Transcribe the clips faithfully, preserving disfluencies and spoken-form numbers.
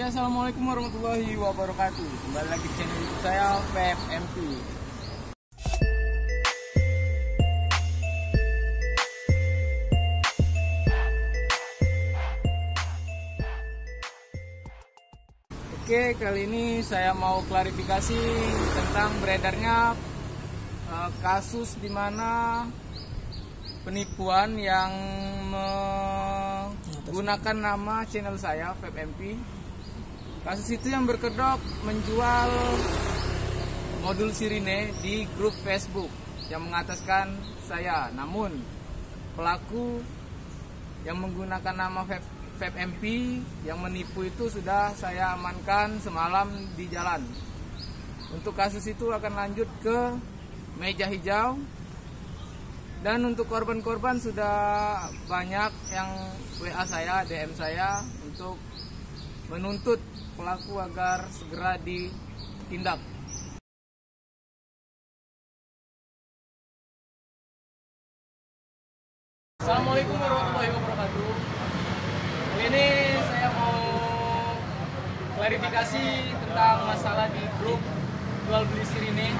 Assalamualaikum warahmatullahi wabarakatuh. Kembali lagi di channel YouTube saya, Feb M P. Oke, kali ini saya mau klarifikasi tentang beredarnya, eh, kasus di mana penipuan yang menggunakan nama channel saya, Feb M P. Kasus itu yang berkedok menjual modul sirine di grup Facebook yang mengataskan saya. Namun, pelaku yang menggunakan nama Feb, Feb M P yang menipu itu sudah saya amankan semalam di jalan. Untuk kasus itu akan lanjut ke meja hijau. Dan untuk korban-korban sudah banyak yang W A saya, D M saya untuk menuntut pelaku agar segera ditindak. Assalamualaikum warahmatullahi wabarakatuh. Kali ini saya mau klarifikasi tentang masalah di grup jual beli sirine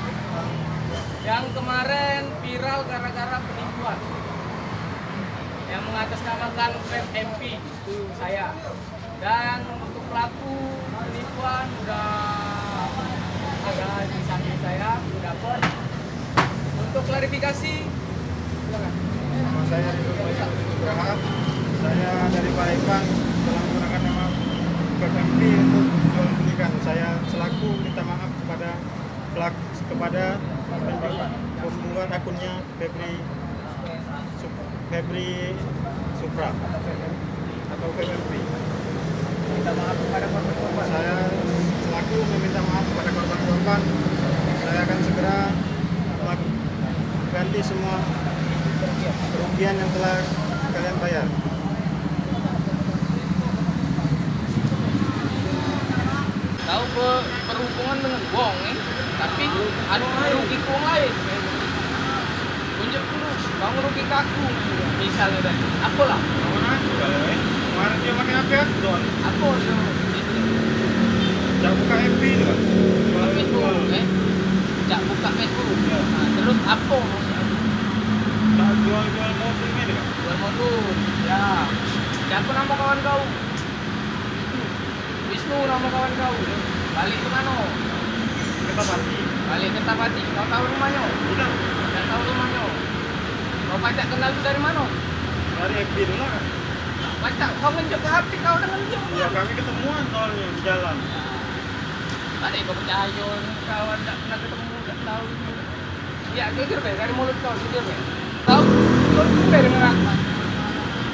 yang kemarin viral gara-gara penipuan yang mengatasnamakan Feb M P, itu saya. Dan untuk pelaku penipuan udah ada di samping saya, udah dapat. Untuk klarifikasi, silakan. Nama saya Ridho Nugraha. Saya dari Palembang, telah menggunakan nama Feb M P untuk jual belikan. Saya selaku minta maaf kepada pelaku, kepada penjual, pembuat akunnya Febri Sup-, Febri Supra atau Feb M P. Minta maaf kepada korban-korban. Saya selaku meminta maaf kepada korban-korban. Saya akan segera melakukan ganti semua kerugian yang telah kalian bayar. Kau be-, berhubungan dengan wong ni, tapi anu merugi ke wong lain. Tunjuk dulu, kau merugi ke aku, misalnya tadi. Apalah? Kemana? Kalau, eh, kemarin dia pakai H P aku, Don. Apa dia? Jak buka F B tu kan. Buka Facebook, eh? Jak buka Facebook. Ya. Nah, terus apa maksud aku? Tak jual-jual mobil ni kan. Jual mobil. Ya. Siapa nama kawan kau? Wisnu nama kawan kau. Balik ke mano? Kertapati. Balik Kertapati. Kau tahu rumahnyo? Tidak. Tidak tahu rumahnyo. Kau pacak kenal tu dari mano? Dari F B tu lah. Pacak kau ngenjuk ke H P kau dengan dia. Ya, kami ketemuan soalnya di jalan. Balik kau percaya ni, kawan tak pernah ketemu, tak tahu. Ya, jujur be, dari mulut kau, jujur be. Kau, kau jujur be dengan aku.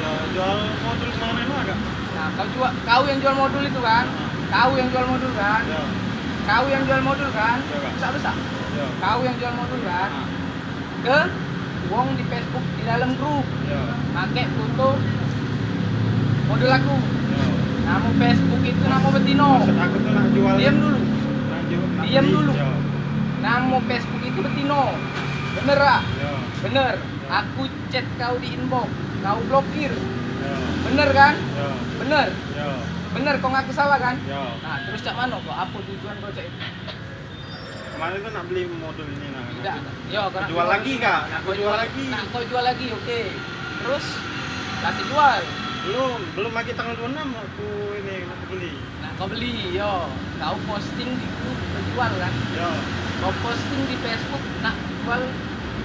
Ya, jual mobil kemarin lah, Kak. Nah, kau jual, kau yang jual modul itu kan? Kau yang jual modul kan? Ya. Kau yang jual modul kan? Ya, Kak. Besar-besar. Ya. Kau yang jual modul kan? Nah. Ke wong di Facebook di dalam grup. Ya. Make foto modul aku. Ya. Namo Facebook itu namo betino. Maksud aku tu nak jual. Diam dulu. Nak ju-, nak Diam beli, dulu. Ya. Namo Facebook itu betino. Bener, ah? Ya. Bener. Ya. Aku chat kau di inbox, kau blokir. Ya. Bener kan? Ya. Bener. Ya. Bener, kau ngaku salah kan? Ya. Nah, terus cak mano kau? Apa tujuan kau cak itu? Kemarin tu nak beli modul ini nah. Tidak. Yo, kau nak jual lagi, Kak? Nak jual lagi. Nak kau jual lagi, oke. Terus, dah jual? Belum, belum lagi tanggal dua enam aku ini nak beli. Nak kau beli, yo. Kau posting di grup kau jual kan? Yo. Kau posting di Facebook nak jual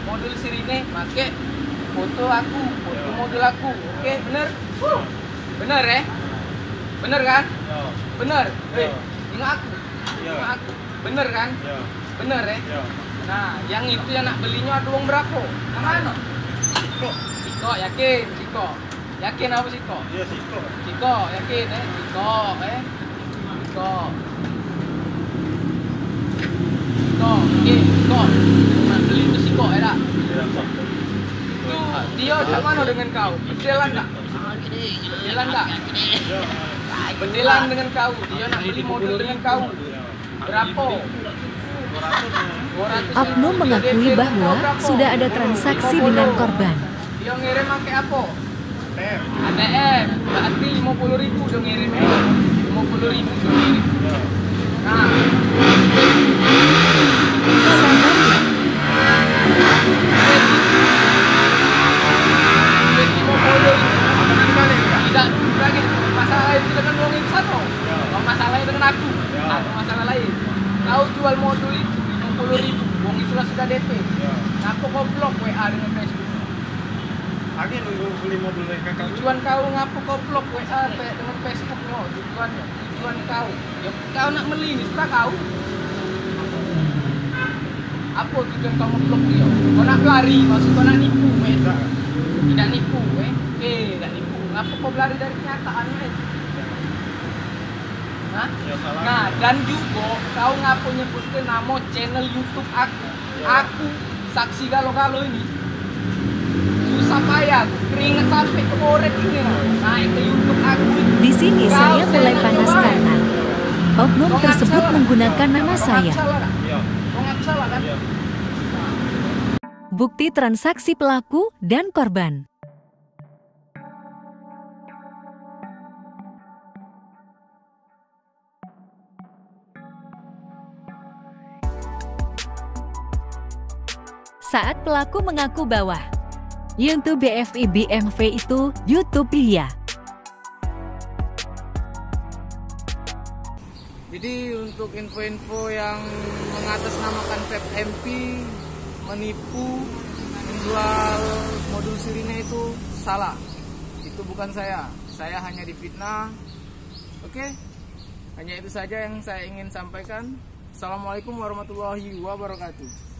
modul sirine, make foto aku, foto modul aku. Oke, bener? Bener, eh? Bener kan? Yo. Bener? Yo. Eh, ingat aku. Yo. Ingat aku. Bener kan? Yo. Bener, eh? Yo. Nah, yang itu yang nak belinyo ado wong berapo? Yang mano? Sikok. Sikok, yakin? Sikok. Yakin apo sikok? Iyo, sikok. Sikok, yakin, eh? Sikok, eh? Sikok. Sikok, yakin? Sikok. Nak beli tu sikok, yo dak? Iyo, sikok. Tu dio cak mano dengan kau? Bedelan dak? Bedelan dak? Bedelan dengan kau. Dio nak beli modul dengan kau. Berapo? Oknum mengakui bahwa sudah ada transaksi dengan korban. Dio ngirim make apo? A T M. Berarti limo puluh ribu dio ngirim, eh. Limo Sepuluh ribu sendiri. Nah. Tidak lagi masalah itu dengan wong itu satu. Masalahnya dengan aku. Atau masalah lain. Kau jual modul itu lima puluh ribu, wong itu lah sudah D P. Ngapo kau blok W A dengan Facebook? Aku nunggu beli modul dari kakak. Tujuan kau ngapo kau blok W A pe-, dengan Facebook no? Tujuan, tujuan kau. Ya, kau nak meli ni, serah kau. Apa tujuan kau ngeblok dia? Kau nak pelari, maksud kau nak nipu, weh? Tidak nipu, weh. Eh, tidak nipu. Ngapo kau pelari dari kenyataan, weh? Hah? Ya, salah. Nah, dan juga kau ngapo nyebut ke nama channel YouTube aku? Aku saksi galo-galo ini. Susah payah, keringet sampai ke borek ini, nah. Naik ke YouTube aku ini. Di sini saya mulai panas karena oknum tersebut menggunakan nama saya. Kau ngaku salah, kan? Bukti transaksi pelaku dan korban. Saat pelaku mengaku bahwa YouTube B F I B M V itu YouTube dia. Jadi, untuk info-info yang mengatasnamakan vape M P, menipu, menjual modul sirine itu salah. Itu bukan saya. Saya hanya difitnah. Oke? Hanya itu saja yang saya ingin sampaikan. Assalamualaikum warahmatullahi wabarakatuh.